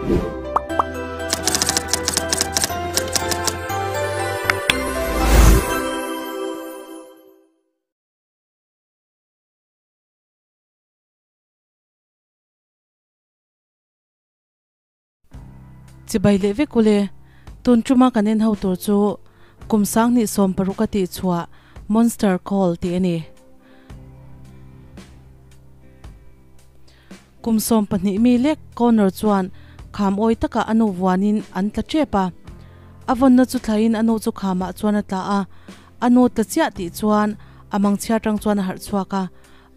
Chibai leh vek ule, tun tuma kan en ho tur chu kum 2016 a tih chhuah Monster Call tih a ni. Kum 12 mi lek Connor chuan kham awi takah a nu vuanin an tla tep a. A vawnna chu thlain a nu chu khamah chuan a tla a, a nu tla chiah tih chuan a mangchhia tang chuan a harh chhuak a.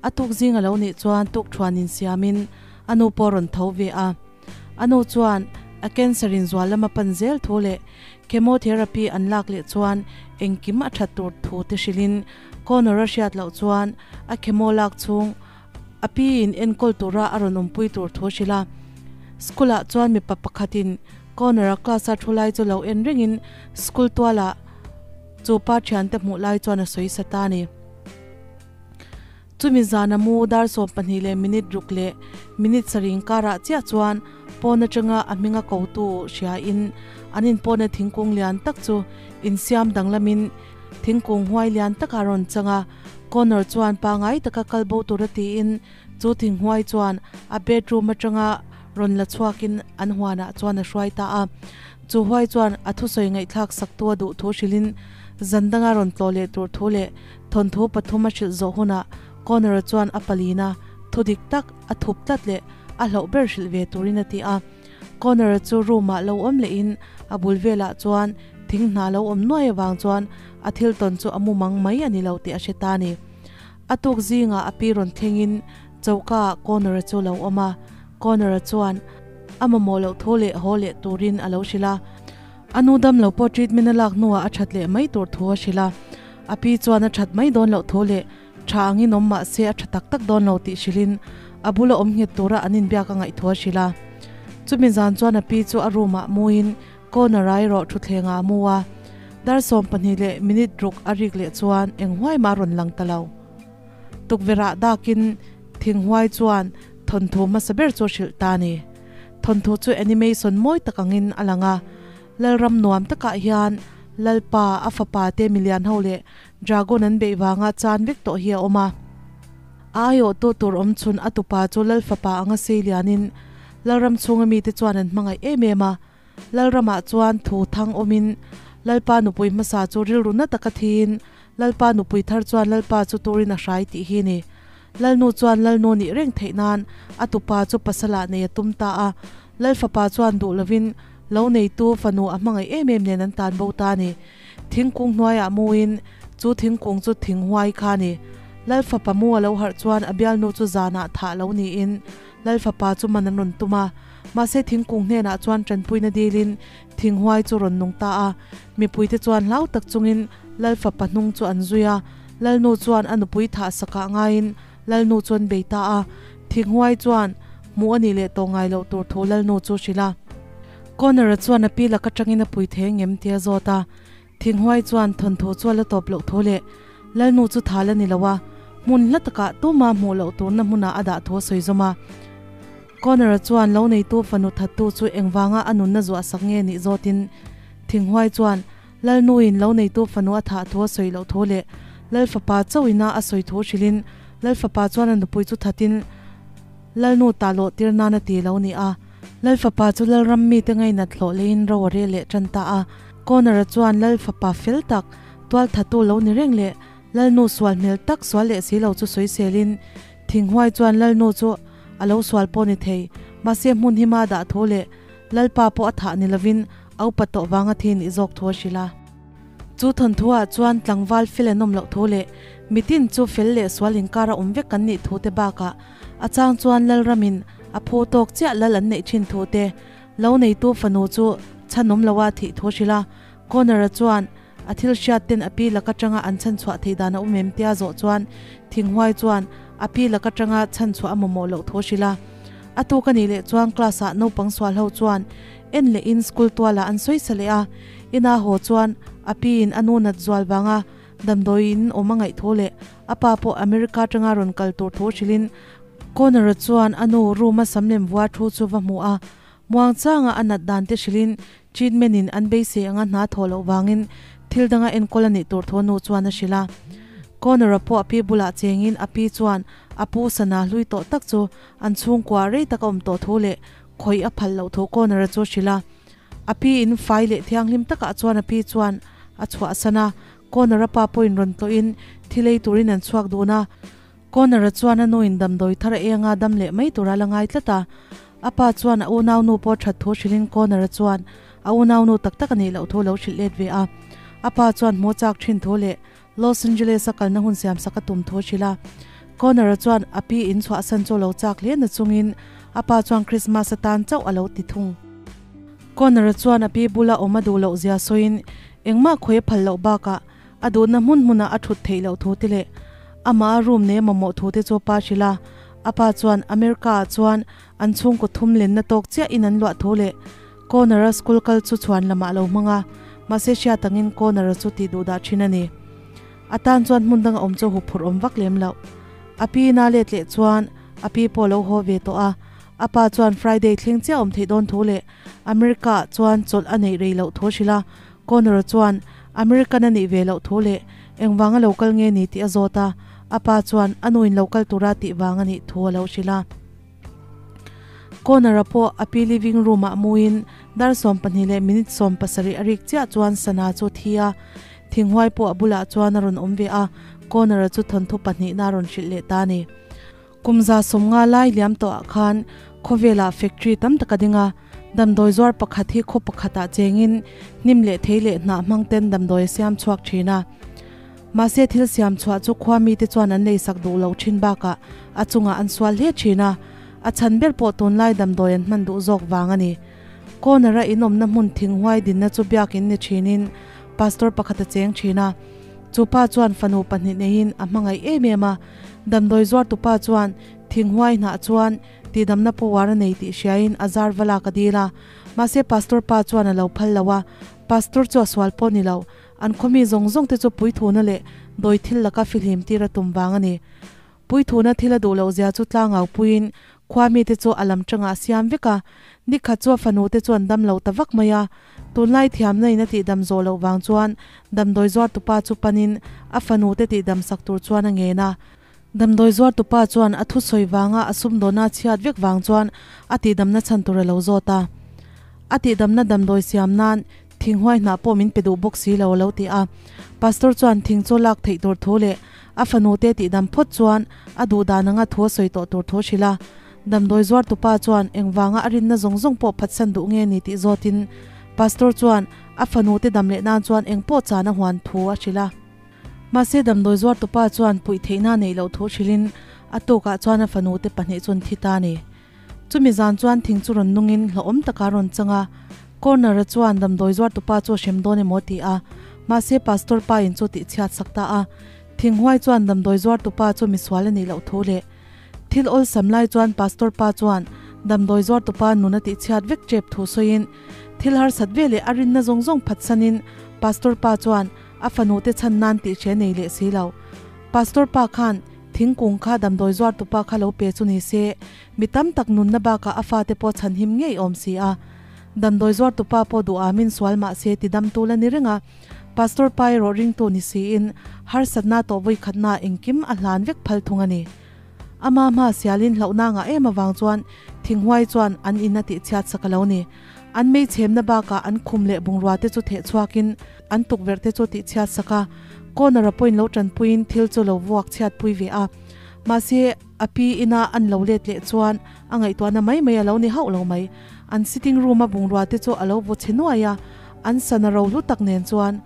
A tuk zing a lo nih chuan tuk thuan insiamin a nu pawh a rawn tho ve a. A nu chuan a cancer in zual lama pan zel thu leh chemotherapy an lak leh chuan engkim a that tur thu te hrilhin Connor a hriat loh chuan a chemo lak chhung a pi in enkawl tura a rawn awmpui tur thu a hrilh a. School ah chuan mipa pakhatin Connor a class a thu lai chu lo en rengin school tualah chu pa thiante hmuh lai chuan a sawi sa ta a ni. Chumi zana mu dar 12 leh minute ruk leh minute sarih inkarah chiah chuan pawn atanga a hminga kotu hria in an inpawna thingkung lian tak chu insiam danglamin thingkung huai lian takah a rawn chang a. Connor chuan pangai taka kal bo tura tiin chu thinghuai chuan a bedroom atanga rawn la chhuakin an huanah chuan a hruai ta a. Chu huai chuan a thusawi ngaihthlak saktu a duh thu hrilhin zan danga rawn tlawh leh tur thu leh Thawnthu pathum a hrilh zawh hunah Connor-a chuan a palina thu dik tak a thup tlat leh a hlauh ber hrilh ve turin a ti a. Connor-a chu room-ah lo awm lehin a bul velah chuan thing hna lo awm nuai avang chuan a thil tawn chu a mumang mai a ni lo tih a hre ta a ni. A tuk zingah a pi rawn thlengin choka-ah Connor-a chu lo awm a. Connor-a chuan a mamawh loh thu leh haw leh turin a lo hrilh a. A nu dam lo pawh treatment a lak hnuah a that leh mai tur thu a hrilh a. A pi chuan a that mai dawn loh thu leh tha angin awm mah se a tha tak tak dawn lo tih hrilhin a bula awm nghet tura an inbiak a ngaih thu a hrilh a. Chumi zan chuan a pi chu a room ah muin corner ah erawh thutthlengah a mu a. Dar 12 leh minute ruk a rik leh chuan eng huai mah a rawn lang ta lo. Tukverh ah dakin thinghuai chuan thawnthu hmasa ber chu a hrilh ta a ni. Thawnthu chu animation mawi tak angin a lang a. Lalram nuam takah hian Lalpa, a fapa te milian ho leh dragon an beih vanga chan vek tawh hi a awm a. A aiawhtu tur awm chhun a tupa chu Lal fapa anga sei lianin Lalram chhunga mite chuan an hmangaih em em a. Lalramah chuan thu thang awmin Lalpa nupui hmasa chu rilru na taka thiin Lalpa nupui thar chuan Lalpa chu turin a hrai tih hi ni. Lalnu chuan Lalnu nih reng theih nan a tupa chu pasalah nei a tum ta a. Lal fapa chuan duh lovin Lo neitu fanu a hmangaih em em nen an tan bo ta a ni. Thingkung hnuaiah muin chu thingkung chu thing huai kha a ni. Lal fapa mu a lo harh chuan a bialnu chu zanah thah lo niin Lal fapa chu man an rawn tum a. Mahse thingkung hnenah chuan tanpuina dilin thing huai chu rawn nung ta a. Mipuite chuan hlau tak chungin Lal fapa hnung chu an zui a. Lalnu chuan a nupui thah sakah ngaiin Lalnu chu an bei ta a, Thinghuai chuan hmuh a nih leh tawh ngai loh tur thu Lalnu chu hrilh a. Connor-a chuan a pi lak atangin a pui thei ngem tia zawt a, Thinghuai chuan thawnthu chu a la tawp loh thu leh Lalnu chu thal a ni lo a, hmun hla takah tuma hmuh loh turna hmunah a dah thu a sawi zawm a. Connor-a chuan lo neitu fanu thattu chu engvanga a nunna zuah sak nge nih zawtin Thinghuai chuan Lalnuin lo neitu fanu a thah thu a sawi loh thu leh Lalfapa chauhina a sawi thu hrilhin Lalfapa chuan a nupui chu thatin Lalnu ta lawh tir nan a ti lo ni a. Lalfapa chu Lalram mite ngainat hlawh leiin ro a rel leh tan ta a. Connor-a chuan Lalfapa fel tak, tual thatu lo ni reng leh Lalnu sual hmel tak sual leh si lo chu sawiselin Thinghuai chuan Lalnu chu a lo sual pawh ni thei, mahse hmun hima dah thu leh Lalpa pawh a thah ni lovin a upa tawh vanga thi nih zawk thu a hrilh a. Chu thawnthuah chuan tlangval fel an awm loh thu leh mitin chu fel leh sual inkar a awm vek kan nih thu te bakah a chang chuan Lalramin a phu tawk chiah lal an neih thin thu te lo neitu fanu chu chhan awm loa thih thu a hrilh a. Connor-a chuan a thil hriat ten a pi lak atanga an chhan chhuah theih dan a awm em tia zawh chuan Thinghuai chuan a pi lak atanga chhan chhuah a mamawh loh thu a hrilh a. A tuk a nih leh chuan class ah naupang sual ho chuan en leh in school tualah an sawi sa leh a, ina haw chuan a pi in a nu nat zual vanga damdawi in awm a ngaih thu leh a pa pawh America atanga rawn kal tur thu hrilhin Connor-a chuan a nu room a sam lem vua thu chu va hmu a. Muangchanga a nat dan te hrilhin treatment in an beisei anga hna thawh loh vangin thil danga enkawl a nih tur thu a nu chuan a hrilh a. Connor-a pawh a pi bulah chengin a pi chuan a pu sana hlui tawh tak chu an chhungkua rei tak a awm tawh thu leh khawih a phal loh thu Connor-a chu a hrilh a. A pi in fai leh thianghlim takah chuan a pi chuan a chhuahsan a, Connor-a pa pawhin rawn tlawhin thi lei turin an chhuak dun a. Connor-a chuan a nuin damdawi thar a enga dam leh mai tura la ngai tlat a. A pa chuan a unaunu pawh that thu hrilhin Connor-a chuan a unaunu tak tak a nih loh thu lo hrilh let ve a. A pa chuan hmuh chak thin thu leh Los Angeles-a kalna hun siamsak a tum thu a hrilh a. Connor-a chuan a pi in chhuahsan chu a lo chak hle na chungin a pa chuan Christmas atan chauh a lo ti thung. Connor-a chuan a pi bula awm a duh loh zia sawiin engmah khawi a phal loh bakah a duhna hmun hmunah a thut theih loh thu te leh amah a room nei a mamawh thu te chu a pa hrilh a. A pa chuan America-ah chuan an chhungkaw thum lenna tawk chiahin an luah thu leh Connor-a school kal chu chhuan lamah a lo hmang a, mahse hriat angin Connor-a chu tih duh dah thin a ni. A tan chuan hmun danga awm chu huphurh awm vak lem loh. A pi ina let leh chuan a pi pawh a lo haw ve tawh a, a pa chuan Friday thleng chiah awm theih dawn thu leh America-ah chuan chawlh a neih rei loh thu a hrilh a, Connor-a chuan American a nih ve loh thu leh engvanga lo kal nge ni tih a zawt a, a pa chuan a nuin lo kal tura tih vang a nih thu a lo hrilh a. Connor-a pawh a pi living room-ah muin dar 12 leh minute 17 a rik chiah chuan sana chu a thi a, thinghuai pawh a bulah chuan a rawn awm ve a, Connor-a chu thawnthu pahnihna a rawn hrilh leh ta a ni. Kum 50 lai liam tawhah khan khawvelah factory tam tak a ding a, damdawi zuar pakhat hi khaw pakhatah chengin hnim leh thei leh hnah hmang ten damdawi a siam chhuak thin a. Mahse thil siam chhuah chu khua mite chuan an leisak duh loh thin bakah a chungah an sual hle thin a, a chhan ber pawh tunlai damdawi an hman duh zawk vang a ni. Corner-a inawmna hmun thinghuai dinna chu biakin ni thinin pastor pakhat a cheng thin a, chu pa chuan fanu pahnih neiin a hmangaih em em a, damdawi zuartupa chuan thinghuai hnah chuan tihdamna power a nei tih hriain a zar va lak a dil a, mahse pastor pa chuan a lo phal lo a, pastor chu a sual pawh ni lo. An khawmi zawng zawng te chu puithuna leh dawi thil laka fihlim tir a tum vang a ni. Puithuna thil a duh loh zia chu tlangau puiin khua mite chu a lam tangah a siam vek a. Nikhat chu a fanu te chu an dam lo ta vak mai a. Tunlai thiamna in a tihdam zawh loh vang chuan damdawi zuartupa chu panin a fanu te tihdam sak tur chuan a ngen a. Damdawi zuartupa chuan a thusawi vanga a sumdawna chhiat vek vang chuan a tihdamna chhan tur a lo zawt a. A tihdamna damdawi siam nan Thinghuai hnah pawh min pe duh bawk si lo a lo ti a. Pastor chuan thing chu lak theih tur thu leh a fanu te tihdam phawt chuan a duh dan anga thu a sawi tawh tur thu a hrilh a. Damdawi zuartupa chuan engvanga a rinna zawng zawng pawh phatsan duh nge ni tih zawtin Pastor chuan a fanu te dam leh nan chuan eng pawh chan a huan thu a hrilh a. Mahse damdawi zuartupa chuan puih theihna neih loh thu hrilhin a tukah chuan a fanu te pahnih chu an thi ta a ni. Chumi zan chuan thing chu rawn nungin hlauhawm taka rawn chang a, Corner-a chuan damdawi zuartupa chu a hrem dawn emaw ti a, mahse Pastor pa in chu tih chhiat sak ta a. Thinghuai chuan damdawi zuartupa chu misual a nih loh thu leh thil awlsam lai chuan Pastor pa chuan damdawi zuartupa nun a tih chhiat vek tep thu sawiin thil harsat ve leh a rinna zawng zawng phatsanin Pastor pa chuan a fanu te chhan nan tih hre nei leh si lo. Pastor pa khan Thingkung kha damdawi zuartupa kha lo pe chu ni se, mi tam tak nunna bakah a fate pawh chhanhim ngei awm si a. Damdawi zuartupa pawh duhamin sual mah se ti damtu la ni reng a, Pastor pa erawh ringtu ni siin harsatna tawh vawikhatna engkim a hlan vek phal thung a ni. Ama hma sialin hlauhna ngah em avang chuan thinghuai chuan an in a tihchhiat sak a lo ni. An meichhemna bakah an khum leh bungrua te chu theh chhuakin an tukverh te chu tihchhiat sak a, corner-a pawhin lo tanpuiin thil chu lo vuak chhiatpui ve a. Mahse, a pi ina an lo let leh chuan a ngaihtuahna mai mai a lo ni hauh lo mai. An sitting room-a bungrua te chu a lo vaw chhe nuai a, an sana ro hlu tak nen chuan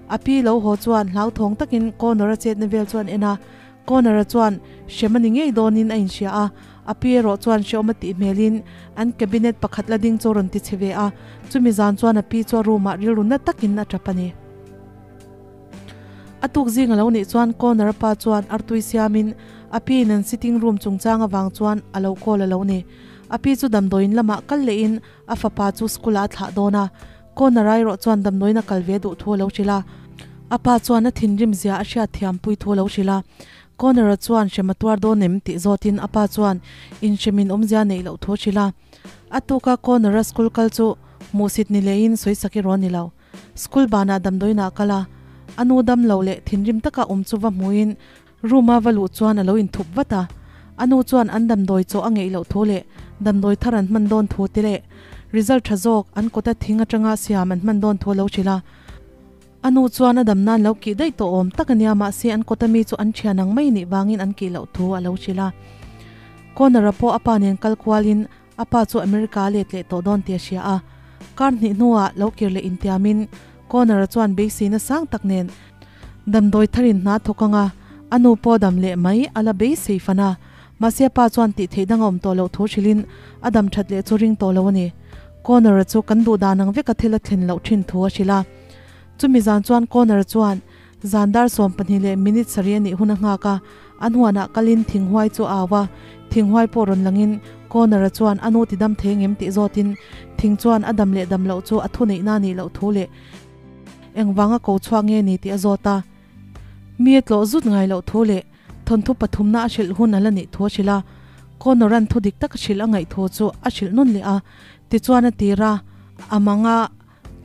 a pi lo haw chuan hlauthawng takin corner-a chetna vel chu an en a. Corner-a chuan hrem a ni ngei dawnin a inhria a, a pi erawh chuan hrehawm a tih hmelin an cabinet pakhat la ding chu a rawn ti chhe ve a, chumi zan chuan a pi chu a room-ah rilru na takin a tap a ni. A tuk zing a lo nih chuan Corner-a pa chuan artui siamin a pi in an sitting room chungchang avang chuan a lo call a lo ni. A pi chu damdawiin lamah kal lehin a fapa chu school-ah a thlah dawn a, Corner-a erawh chuan damdawiin a kal ve duh thu a lo hrilh a. A pa chuan a thinrim zia a hriat thiam pui thu a lo hrilh a. Connor-a chuan hrem a tuar dawn em tih zawtin a pa chuan inhremin awmzia neih loh thu a hrilh a. A tuka Connor-a school kal chu hmuhsit ni lehin sawisak erawh a ni lo. School banah damdawiinah a kal a, a nu dam lo leh thinrim taka awm chu va hmuhin room-a va luh chuan a lo inthup vat a. A nu chuan an damdawi chaw a ngeih loh thu leh damdawi thar an hman dawn thu te leh result tha zawk an kawta thing atanga siam an hman dawn thu a lo hrilh a. A nu chuan a dam nan lo kih daih tawh awm tak a nia, mahse an kawta mi chu an thian ang mai nih vangin an kih loh thu a lo hrilh a. Connor-a pawh a pa nen kal kualin a pa chu America a let leh tawh dawn tih a hria a. Kar hnih hnuah lo kir leh intiamin Connor-a chuan beiseina sang tak nen damdawi tharin hna thawk ang a, a nu pawh dam leh mai a la beisei fan a. Mahse a pa chuan tih theih dang a awm tawh loh thu hrilhin a dam that leh chu ring tawh lo a ni. Connor-a chu kan duh dan ang veka thil a thlen loh thin thu a hrilh a. Chumi zan chuan Connor chuan zan dar 12 leh minute sarih a nih hun a nghak a, an huanah kalin thinghuai chu a au a, thinghuai pawh rawn langin Connor-a chuan a nu ti dam thei ngem tih zawtin thing chuan a dam leh dam loh chu a thuneihna a nih loh thu leh engvanga ko chhuak nge ni tih a zawt a. Mi a tlawh zut ngai loh thu leh thawnthu pathumna a hrilh hun a la nih thu a hrilh a, Connor-a'n thu dik tak a hrilh a ngaih thu chu a hrilh nawn leh a, tichuan a tir a, a mang a.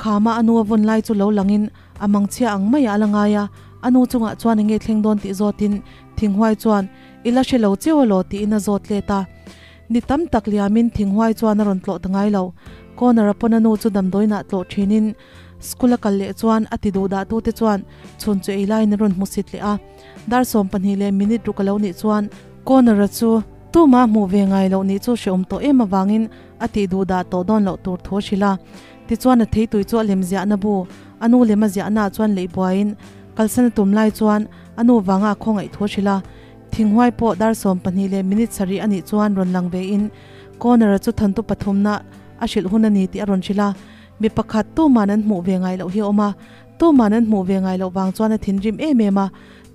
Khama a nu a vawn lai chu lo langin a mangchhia ang maiah a la ngai a, a nu chungah chuan enge thleng dawn tih zawtin Thinghuai chuan, I la hre lo cheu alaw? tiin a zawt let a. Ni tam tak liamin Thinghuai chuan a rawn tlawh ta ngai lo. Corner-a pawn a nu chu damdawiinah tlawh thinin school a kal leh chuan a ti duh dah tute chuan chhun chu ei laiin a rawn hmusit leh a. Dar 12 leh minute ruk a lo nih chuan Corner-a chu tuma hmuh ve ngai loh nih chu hreawm tawh em avangin a tih duh dah tawh dawn loh tur thu a hrilh a. Tichuan a theitui chu a lem ziahna bu, a nu lem a ziahnaah chuan leih buaiin kalsan a tum lai chuan a nu vanga a khawngaih thu a hrilh a. Thinghuai pawh dar 12 leh minute sarih a nih chuan rawn lang vein Connor-a chu thantu pathumna a hrilh hun a ni tih a rawn hrilh a. Mi pakhat tuman an hmuh ve ngai loh hi a awm a, tuman an hmuh ve ngai loh vang chuan a thinrim em em a.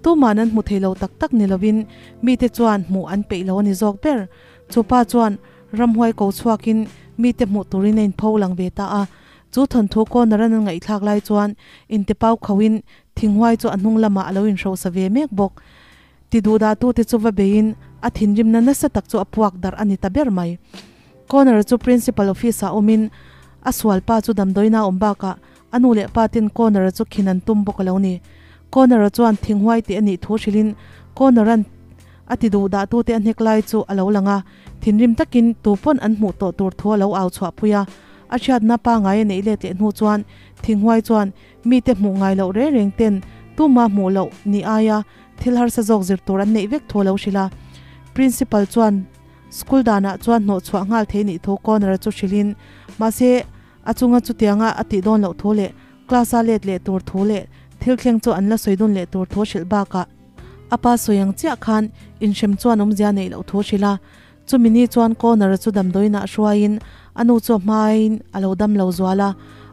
Tuman an hmu thei lo tak tak ni lovin mite chuan hmuh an peih lo a ni zawk ber. Chu pa chuan Ramhuai ko chhuakin mite hmuh turin a inpho lang ve ta a. Chu thawnthu corner an an ngaihthlak lai chuan intepau khauhin thinghuai chu a hnung lamah a lo inhrosa ve mek bawk. Ti duhdahtute chu va beiin a thinrimna nasa tak chu a puak darh a ni ta ber mai. Corner chu principal office ah awmin a sual pa chu damdawiina a awm bakah a nu leh pa ten corner chu khin an tum bawk a lo ni. Corner chuan thinghuai tih a nih thu hrilhin corner an A ti duh dah tute a hnek lai chu a lo lang a, thinrim takin tu pawn an hmuh tawh tur thu a lo au chhuah pui a. A hriatna pangai a neih let leh hnu chuan Thinghuai chuan mite hmuh ngai loh reng reng ten tuma hmuh loh ni aia thil harsa zawk zir tur an neih vek thu a lo hrilh a. Principal chuan school danah chuan hnawh chhuah nghal thei nih thu Connor-a chu hrilhin mahse a chunga chutianga a tih dawn loh thu leh class-a let leh tur thu leh thil thleng chu an la sawi dun leh tur thu a hrilh bakah A pa sawi ang chiah khan inhrem chuan awmzia neih loh thu a hrilh a. Chumi ni chuan Connor-a chu damdawiinah hruaiin a nu chu a hmain a lo dam lo zual a.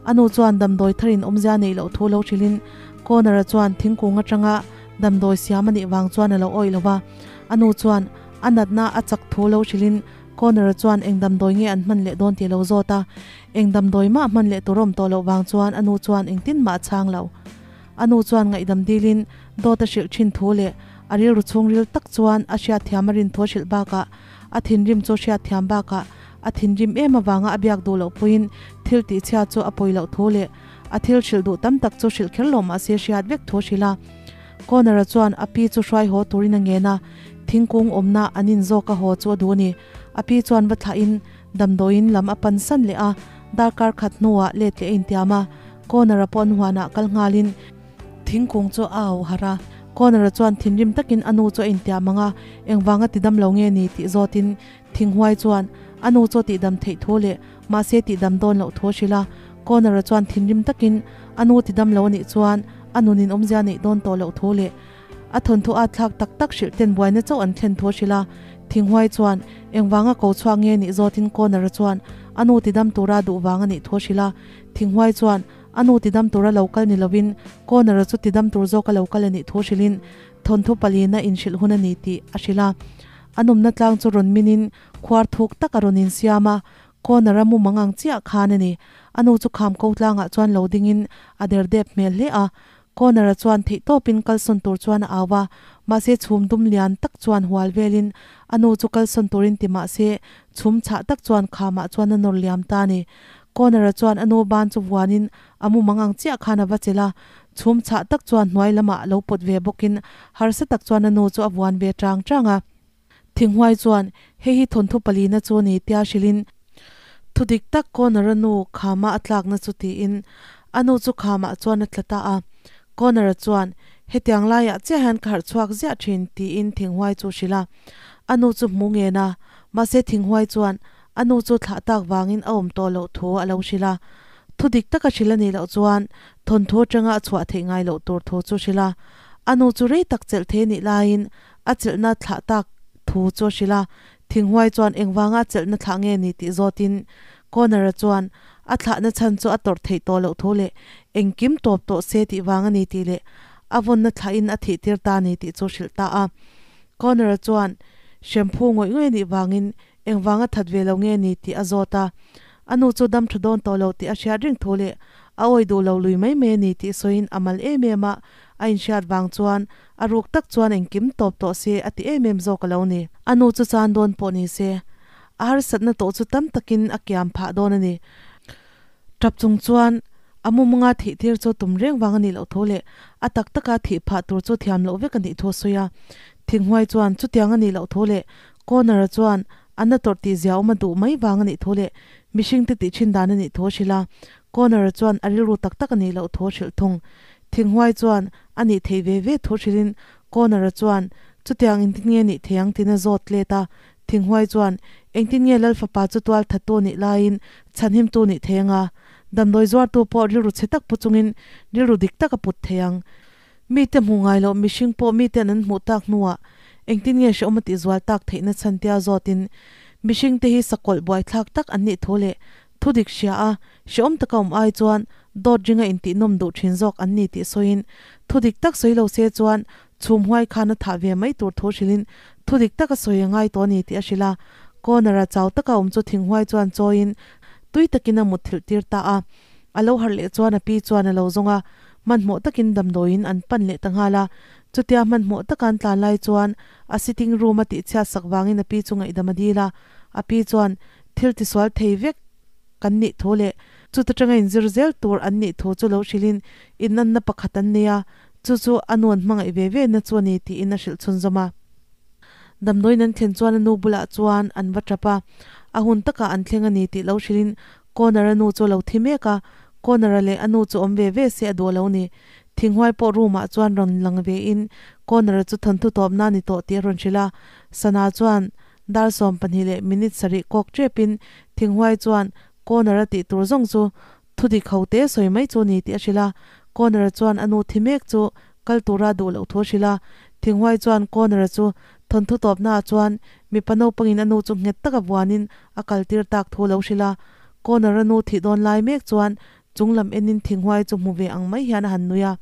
A nu chuan damdawi tharin awmzia neih loh thu lo hrilhin Connor-a chuan thingkung atanga damdawi siam a nih vang chuan a lo awih lo va. A nu chuan a natna a chak thu lo hrilhin Connor-a chuan eng damdawi nge an hman leh dawn tih a lo zawt a. Eng damdawi mah hman leh tur awm tawh loh vang chuan a nu chuan engtin mah a chhang lo. A nu chuan ngaihdam dilin dawt a hrilh thin thu leh a rilru chhungril tak chuan a hriatthiam a rin thu a hrilh bakah a thinrim chu hriatthiam bakah a thinrim em avanga a biak duh loh puiin thil tihchhia chu a pawi loh thu leh a thil hrilh duh tam tak chu hrilh kher lo mahse hriat vek thu a hrilh a. Connor-a chuan a pi chu hruai haw turin a ngen a, thingkung awmna an in zawk a haw chu a duh a ni. A pi chuan va thlahin damdawiin lam a pan san leh a, darkar khat hnuah let leh a intiam a. Connor-a pawh an huanah kal nghalin thingkung chu a au harh a. Connor-a chuan thinrim takin a nu chu a intiam ang a, engvanga tidam lo nge ni tih zawtin Thinghuai chuan a nu chu a tihdam theih thu leh mahse tihdam dawn loh thu a hrilh a. Connor-a chuan thinrim takin a nu tidam lo a nih chuan a nunin awmzia neih dawn tawh loh thu leh a thawnthu at thlak tak tak hrilh ten buaina chauh an thlen thu a hrilh a. Thinghuai chuan engvanga ko chhuak nge nih zawtin Connor-a chuan a nu tidam tura duh vang a nih thu a hrilh a. Thinghuai chuan a nu tidam tura lo kal ni lovin Connor-a chu tidam tur zawka lo kal a nih thu hrilhin thawnthu palina inhrilh hun a ni tih a hrilh a. A nawmna tlang chu rawn minin khuar thuk tak a rawn insiam a, Connor-a mumang ang chiah khan a ni. A nu chu kham ko tlangah chuan lo dingin a der dep hmel hle a. Connor-a chuan theihtawpin kalsawn tur chuan a au a, mahse chhum dum lian tak chuan hual velin a nu chu kalsawn turin ti mah se chhum chhah tak chuan khamah chuan a nawr liam ta a ni. Connor-a chuan a nu ban chu vuanin a mumang ang chiah khan a va chelh a, chhum chhah tak chuan hnuai lamah lo pawt ve bawkin harsa tak chuan a nu chu a vuan ve chang chang a. Thinghuai chuan hei hi thawnthu palina chu a ni tia hrilhin thudik tak Connor-a nu khama a tlakna chu tiin a nu chu khamah chuan a tla ta a. Connor-a chuan hetiang laiah chiah hian ka harh chhuak ziah thin tiin Thinghuai chu hrilh a. A nu chu hmu ngen a, mahse Thinghuai chuan a nu chu thlah tak vangin a awm tawh loh thu a lo hrilh a. Thudik taka hrilh a nih loh chuan thawnthu atanga a chhuah theih ngai loh tur thu chu hrilh a. A nu chu rei tak chelh thei a nih laiin A chelhna thlah tak thu chu a hrilh a, Thinghuai chuan engvanga a chelhna thlah nge ni tih zawtin Connor-a chuan a thlahna chhan chu a tawrh theih tawh loh thu leh engkim tawp tawh se tih vang a ni tih leh a vawnna thlahin a thih tir ta a ni tih chu hrilh ta a. Connor-a chuan hremphu ngawih ngawih a nih vangin engvanga that ve lo nge ni tih a zawt a. A nu chu dam tha dawn tawh lo tih a hriat reng thu leh a awi duh lo lui mai mai a ni tih sawiin a mal em em a, a inhriat vang chuan A ruk tak chuan engkim tawp tawh se a ti em em zawk a lo ni. A nu chu chan dawn pawh ni se, a harsatna tawh chu tam takin a kiam phah dawn a ni. Tap chung chuan a mumanga thih tir chu tum reng vang a nih loh thu leh a tak taka thih phah tur chu thiam loh vek a nih thu a sawi a. Thinghuai chuan chutiang a nih loh thu leh Connor-a chuan a na tawrh tih zia awm a duh mai vang a nih thu leh mihringte tih thin dan a nih thu a hrilh a. Connor-a chuan a rilru tak tak a nih loh thu a hrilh thung. Thinghuai chuan a nih theih ve ve thu hrilhin Connor-a chuan, Chutiang engtin nge nih thei ang? tiin a zawt let a. Thinghuai chuan, Engtin nge Lal fapa chu tual thattu nih laiin chhanhimtu nih thei anga? Damdawi zuartu pawh rilru chhe tak pu chungin rilru dik tak a put thei ang. Mite hmuh ngai loh mihring pawh mite'n an hmuh tak hnuah engtin nge hrehawm a tihzual tak theihna chhan tia zawtin mihringte hi sakawlh buaithlak tak an nih thu leh Thudik hria a, hrehawm taka awm ai chuan dawt ringa intihnawm duh thin zawk an ni tih sawiin, thudik tak sawi lo se chuan chhum huai khan a thah ve mai tur thu hrilhin thudik taka sawi a ngai tawh a ni tih a hrilh a. Corner-a chau taka awm chu thinghuai chuan chawiin tui takin a mutthilh tir ta a. A lo harh leh chuan a pi chuan a lo zawng a, hmanhmawh takin damdawiin an pan leh ta nghal a. Chutia hmanhmawh taka an tlan lai chuan a sitting room-a tihchhiat sak vangin a pi chu ngaihdam a dil a. A pi chuan Thil tisual thei vek kan nih thu leh chuta tanga inzir zel tur an nih thu chu lo hrilhin inanna pakhat an nei a, chu chu a nu an hmangaih ve ve na chu a ni tiin a hrilh chhunzawm a. Damdawiin an thlen chuan a nu bulah chuan an va tap a, a hun takah an thleng a ni tih lo hrilhin Connor-a nu chu a lo thi mek a, Connor-a leh a nu chu awm ve ve se a duh lo ni. Thinghuai pawh room-ah chuan rawn lang vein Connor-a chu thawnthu tawpna a ni tawh tih a rawn hrilh a, Sana chuan Dar 12 leh minute sarih kawk ṭepin Thinghuai chuan Connor-a tih tur zawng chu thudik ho te sawi mai chu ni tih a hrilh a. Connor-a chuan a nu thi mek chu kal tura duh loh thu a hrilh a. Thinghuai chuan Connor-a chu thawnthu tawpnaah chuan mipa naupangin a nu chu nghet taka vuanin a kaltir tak thu a lo hrilh a. Connor-a nu thih dawn lai mek chuan chung lam enin Thinghuai chu hmu ve ang mai hian a han nui a.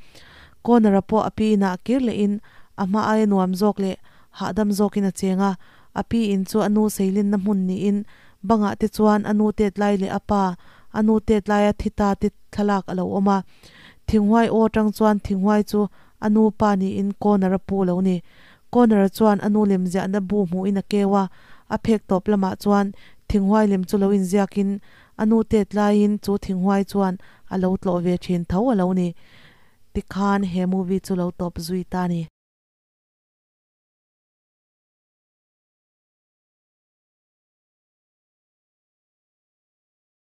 Connor-a pawh a pi inah kir lehin a hma aia nuam zawk leh hahdam zawkin a cheng a, a pi in chu a nu seilinna hmun niin bangah te chuan a nu tet lai leh a pa, a nu tet laia thi ta te thlalak a lo awm a. Thinghuai aw atang chuan Thinghuai chu a nu pa niin Connor-a pu lo ni. Connor-a chuan a nu lem ziahna bu hmuhin a keu a, a phek tawp lamah chuan Thinghuai lem chu lo inziakin a nu tet laiin chu Thinghuai chuan a lo tlawh ve thin tho a lo ni. Tikhan he movie chu lo tawp zui ta ni.